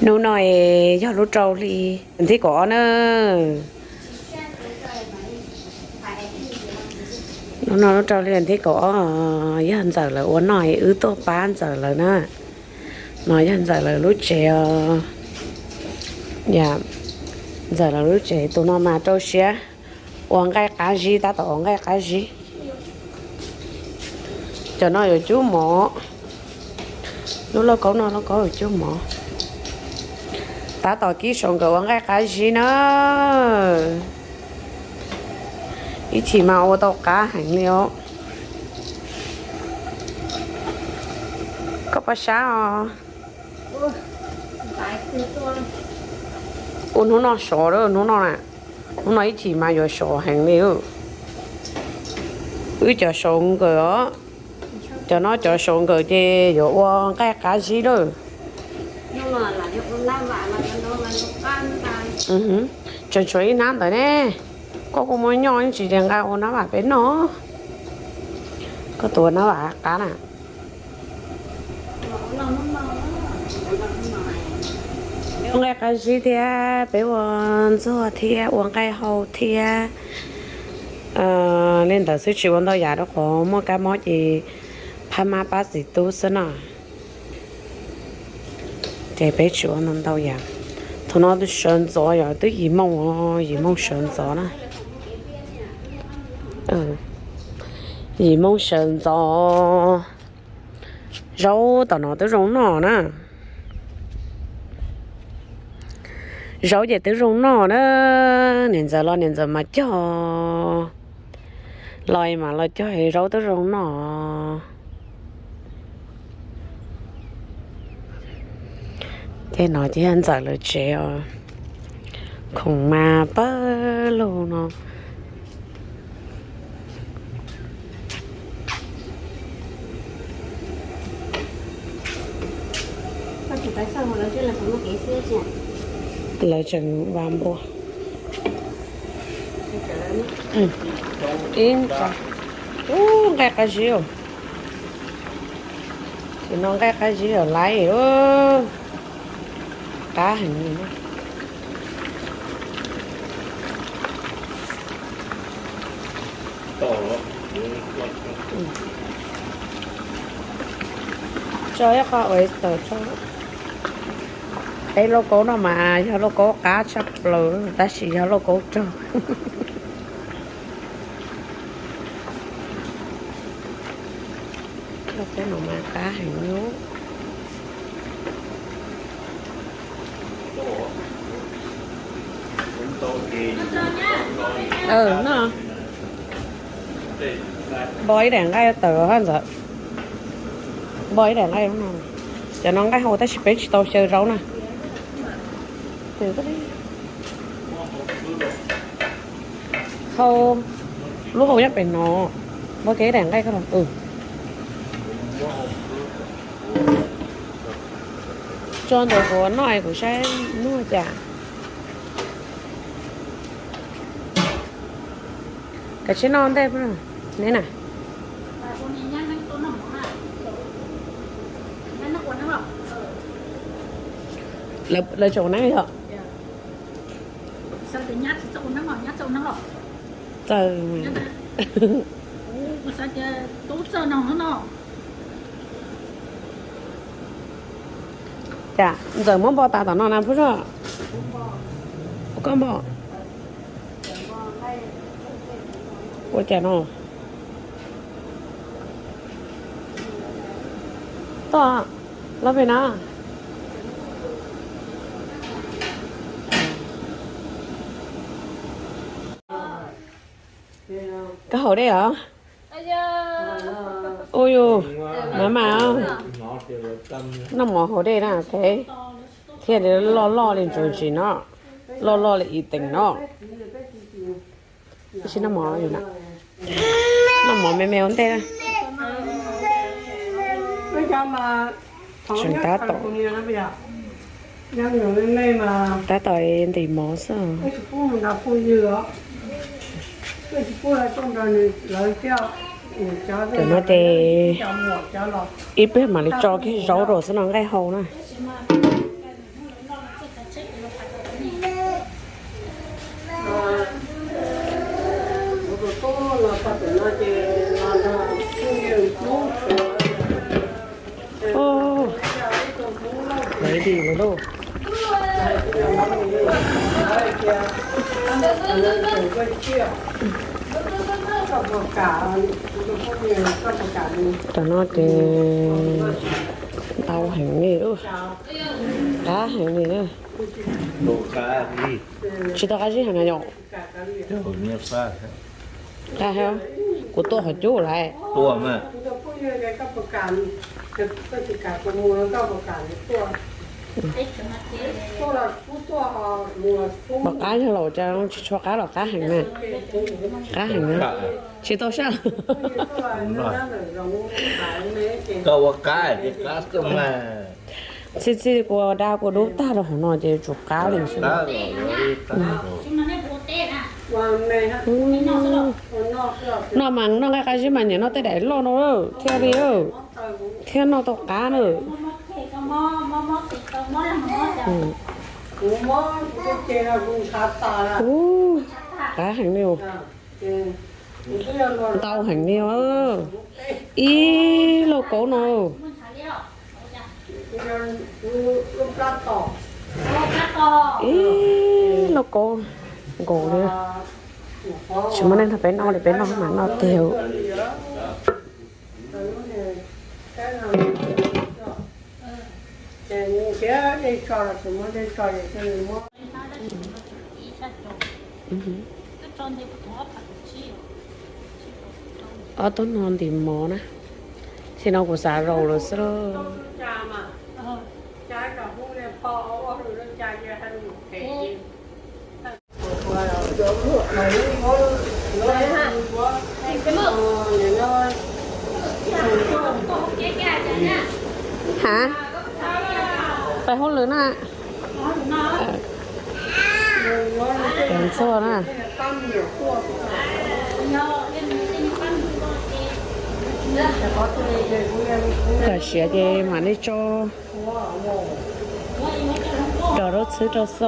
Hnub no es yog lub rau hli nthib kaum ob na. Hnub no lub rau hli nthib kaum ob, yog Ntxawm lawv ua noj es wb tuaj pab Ntxawm lawv na. No yog Ntxawm lawv lub tsev os. Ntxawm lawv lub tsev tus no mas rau siab ua nqaij qab zib, tab tom ua nqaij qab zib. Cov no yuav cub mov, lub lauj kaub no lauj kaub yuav cub mov. Tab tom kib saum nkawm ua nqaij qab zib na. Ib chim mas ua tau qab heev li os. Koj pab sab os. Ua hnub no sov, hnub no na, hnub no ib chim mas yuav sov heev li. Wb cov saum nkawm os, cov no cov saum nkawm ces yuav ua nqaij qab zib lawm. Tseem tshuav ib hnab ntawd ne, koj kuj muaj nyob ib tsis ces nqa ua nab vam peb noj. Koj tus ua nab vam qab na. Peb ua nqaij qab zib thiab peb ua ntxuag thiab ua nqaij hau thiab li ntawd xwb, tsis ua ntau yam rau qhov muaj kab mob ces phab mab pab txiv tub xwb na. Ces peb tsis ua ntau ntau yam. Thaum no sawv ntxov yog twb yim moos, yim moos sawv ntxov na. Yim moos sawv ntxov. Zaub tom no twb zoo noj na. Zaub ces twb zoo noj na. Niam Ntxawm los niam Ntxawm mas cog, los mas los cog zaub twb zoo noj. Ces no ces yog Ntxawm lawv tsev os. Khoom mas pawg lug no. Lawv tseem vas npua. Ib, ub, nqaij qab zib. Ces no nqaij qab zib os, laiv, qab heev li. Tso ib qho oyster tso. Peb lauj kaub no mas yog lauj kaub qab tshaj plaws tab sis yog lauj kaub rog. Lauj kaub no mas qab heev li. Npog ib daim nqaij tawm hab Ntxawm. Npog ib daim nqaij no. Cov no nqaij hau tab sis peb tsis tau xyaw zaub na. Hau, lub hau nyob pem no. Npog kiag ib daim nqaij ko los. Tso ntawm kuv noj es kuv saib noj cas. Kav tsij noj ntej ne na. Lawv tseem ua neeb yog. Txawm. Cas Ntxawm muab npog tas tom no na Phub Zog? Koj npog. Ua cas no? Toj, los pem na. Koj haus dej os? Ua yus, mam mam noj mov haus dej na, ok. Thiaj li loj loj li ntsuag ntsis no, loj loj li ib teem no. Tab sis noj mov yus na, noj mov me me ua ntej na. Tseem tab tom, tab tom ntim mov xwb. Cov no ces ib pliag mam li tso kiag zaub rau xwb no, nqaij hau na. Ov, lawv dim lawm lauj. Cov no ces ntau heev li, qab heev li na. Tsis tau qab zib heev na yom. Qab heev, kuv tua qhov cub lawm. Pom qab yog los cas tsis tshua qab los qab heev na. Qab heev na. Tsis tau saj. Txi txi kuv da kuv dub tag rau hauv no ces tsum qab li xwb. Noj mas noj nqaij qab zib mas nyiam noj tej daim loj no thiaj li. Thiab noj tau qab na. Ub, qab heev li os. Ntau heev li os. Ib lauj kaub no. Ib lauj kaub nkaus li. Tsis muaj neeg nrog peb noj li, peb noj mas noj tiag. Ob tug no ntim mov na. Txij no kuv xav zaum lawm xwb lauj. Hav, pais hauj lwm na. Cov ntxuag na. Kom siav ces mam li tso rau lub txhwb rau xwb.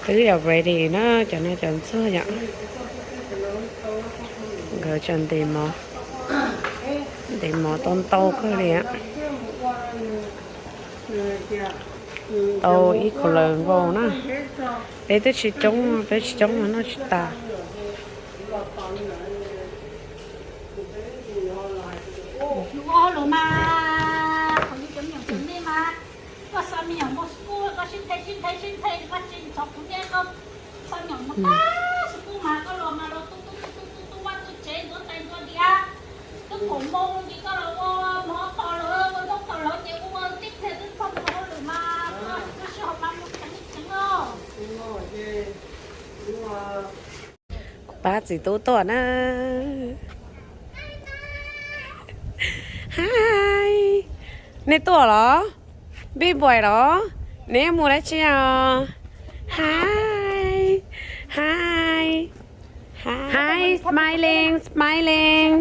Twb yog ready na, cov no cov ntxuag yom. Nkawd tseem ntim mov, ntim mov tau ntau kawg li. Tau ib kaum lawm nkaus na. Peb twb tsis coob, peb tsis coob noj tsis tas. Kuv pab txiv tub tuaj na. Hais, nej tuaj los? Big boy los? Neb mus dab tsi os? Hais, hais, hais, smiling, smiling.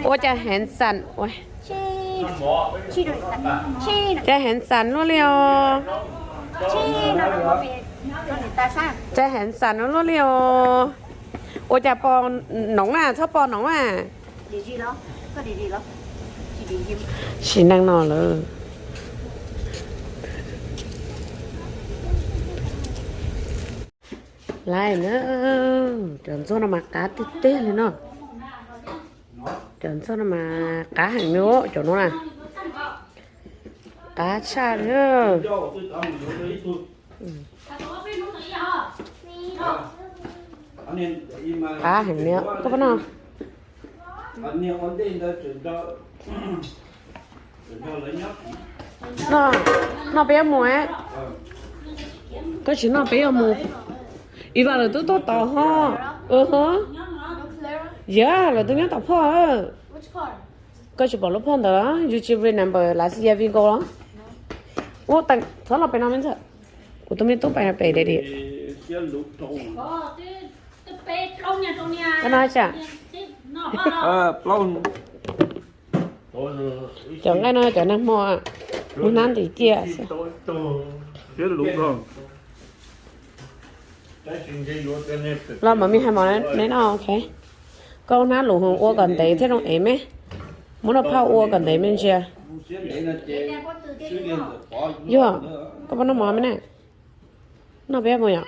Ua cas handsome, ua cas handsome luaj li os? Cas handsome luaj li os? Ua cas pom noov na, txhob pom noov na. Sim neej no lawm. Laiv na, cov ntxuag no mas qab tiag tiag li no. Cov ntxuag no mas qab heev li, cov no na. Qab tshaj li. Qab heev li, koj pab no. Noj, noj peb yuav mus. Koj tsis noj peb yuav mus. Ib vas lawv twb tuaj tod ho. Yog lawv twb nyob tom phoj. Koj tsis pom lub phoj ntawd los? Yus tsis remember last year we go los? Ua, txhob los pem no me ntxhais. Kuv tus me tub pais pem daddy. Koj no tsam. Cov nqaij no cov nag hmo, hnab ntim ciaj xwb. Los mam me hais mov neb noj, ok. Koj hnab lus ua kom ntev thiab zoo ev me. Muab noj phaj ua kom ntev me ntsia. Yog, koj puas noj mov me na? Noj peb mus yom.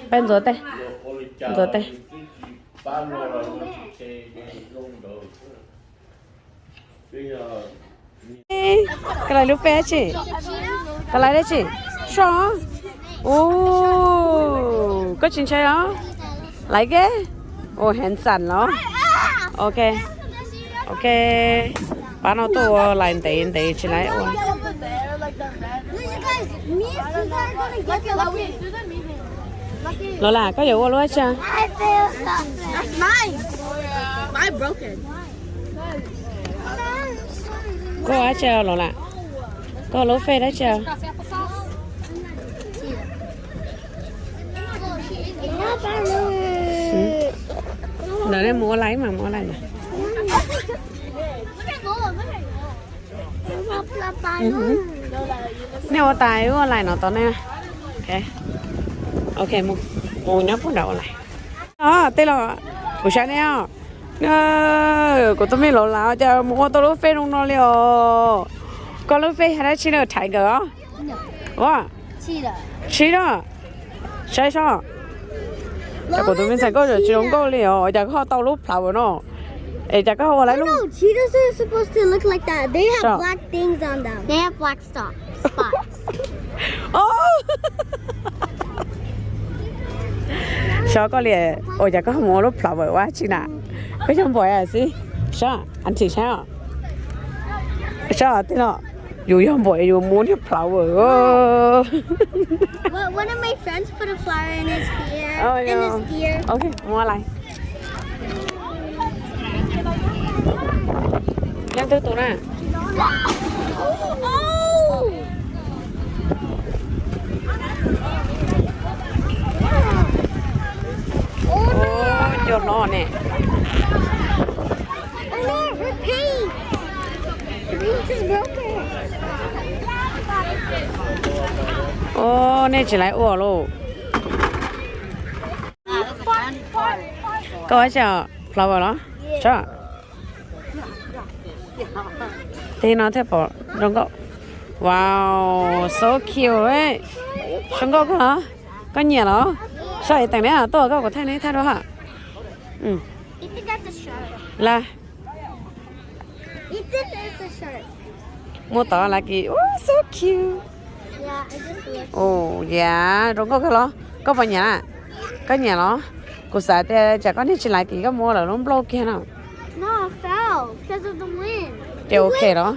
Peb ntxuav tej, ntxuav tej. Koj laiv lub peb dab tsi? Koj laiv dab tsi? Soj. Ub, koj tsis ntshai os? Laiv ke? Ua handsome los? Ok. Ok. Pab no tuaj ua lais ntev ntev tsis laiv ua. Los lam koj yuav ua lub dab tsi? Koj ua dab tsi los lam? Koj lub face dab tsi? Ntawm nej mus ua lais mas mus ua lais ntawd. Nej ua tas wb ua lais no tod ne. Ok, mus, mus nyob puag nram ua lais. Tej los, kuv saib nej os. Kuv tus me laus lawm cas mus ua tau lub face zoo no li os. Koj lub face hais dab tsi na, Tiger os? Ua, tsis na. Saib soj. Cas kuv tus me ntxhais nkauj tsis zoo nkauj li os, cas koj ho tau lub flower no? Es cas koj ua lawm lub? No, cheetahs are supposed to look like that. They have black things on them. They have black spots. Spots. Soj koj li, ua cas koj mus ua lub flower ua dab tsi na? Koj yog npua xwb. Soj, auntie saib os. Soj tij laug, yus yog npua yus mus niag flower. Well, one of my friends put a flower in his ear, in his ear. Ok, mus ua lais. Leej twg tus na? Ua cua hlob ne. Ua, nej tsis laiv ua lauj. Koj ua dab tsi? Flower los? Soj. Tej no thiaj pom zoo nkauj. Wow, so cute. Zoo nkauj kawg los? Koj nyiam los? Soj, es teem neb tuaj koj kuv thaij neb thaij dua ha. Lawm. Muaj tod lav kis, so cute. Ua, yam zoo nkauj kawg los? Koj puas nyiam? Koj nyiam los? Kuv xav tias tsam koj niag tsis lav kis koj muab lawm lub nplooj kiag no. Ces ok los?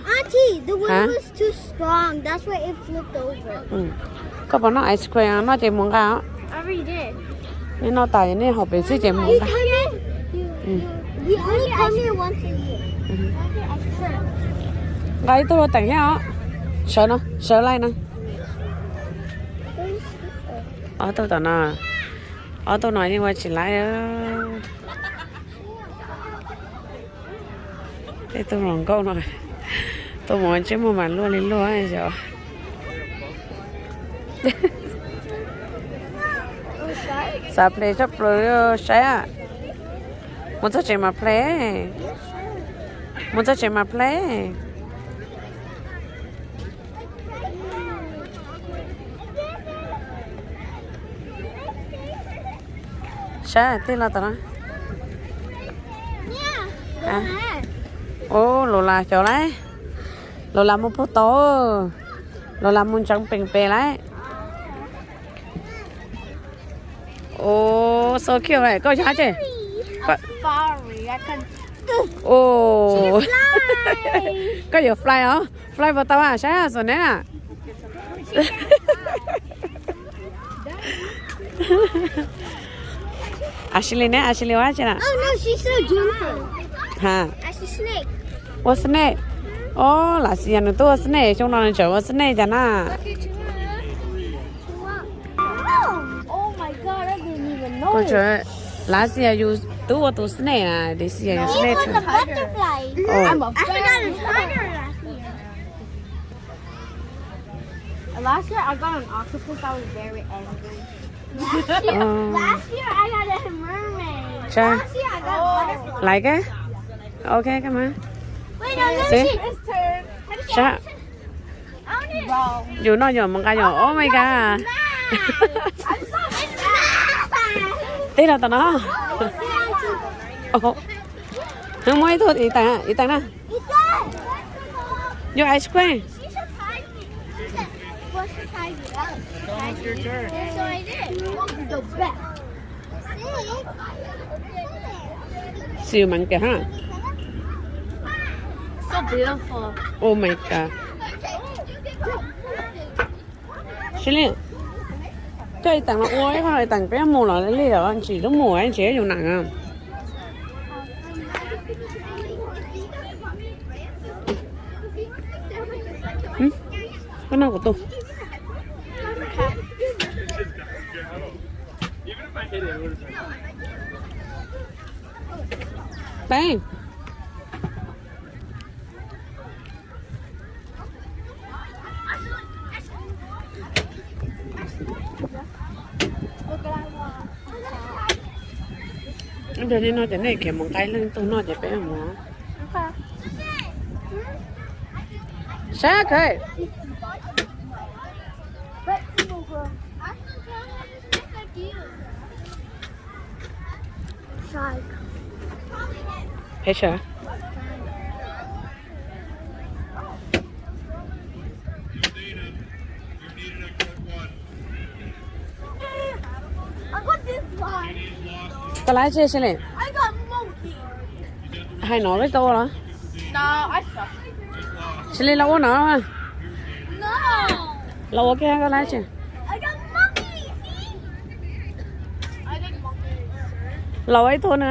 Koj puas noj ice cream? Noj ces mus nqa os. Nej noj tas nej haus pem xwb ces mus nqa. Nqa ib tug los teem thiab os. Sawv no, sawv laij no. Ob tug tom no, ob tug no yeej ua tsis laib. Tej tug hluas nkauj no, tus mus ntsej muag mas luaj li luaj yom. Xav ple tshaj plaws saib. Mus txog tsev mas ple. Mus txog tsev mas ple. Saib tej los tom no. Ub, Lola xyov lauj. Lola mus puag tod. Lola mus ntseev peem pem lauj. Ub, so cute lauj, koj yog dab tsi? Ua, koj yuav fly os? Fly puas tau a? Saib xuas neb na. Ashley ne, Ashley ua dab tsi na? Ha, ua snake. Os, Lasia nws twb ua snake, xyoo no nws tseem ua snake cas na. Lasia, yus twb ua tus snake na, Lasia yus snake. Last year I got an octopus. I was very angry. Last year, last year I got a mermaid. Last year I got a butterfly. Like it? Okay, come on. Wait, no, no, see? It's turn. Saib. Yus noj yus mus nqa yus. Oh my god. Tib los tom no. Muaj ib tug Ib Teem na. Your ice cream. Siu meev kiag ha. Oh my god. Sib li, koj Ib Teem los ua ib qho, Ib Teem peb mus los li os, ntsim lub mus ntsim yus neem. Koj noj kuv tus. Peb. Ib pliag li no ces nej khiav mus nqa leej twg noj ces peb mus. Saib kawg. Peb sawv. Koj laib tsi Shelly? Hais no peb tau ua los? Shelly, los ua no. Los ua kiag koj laib tsi. Los ua ib tug na.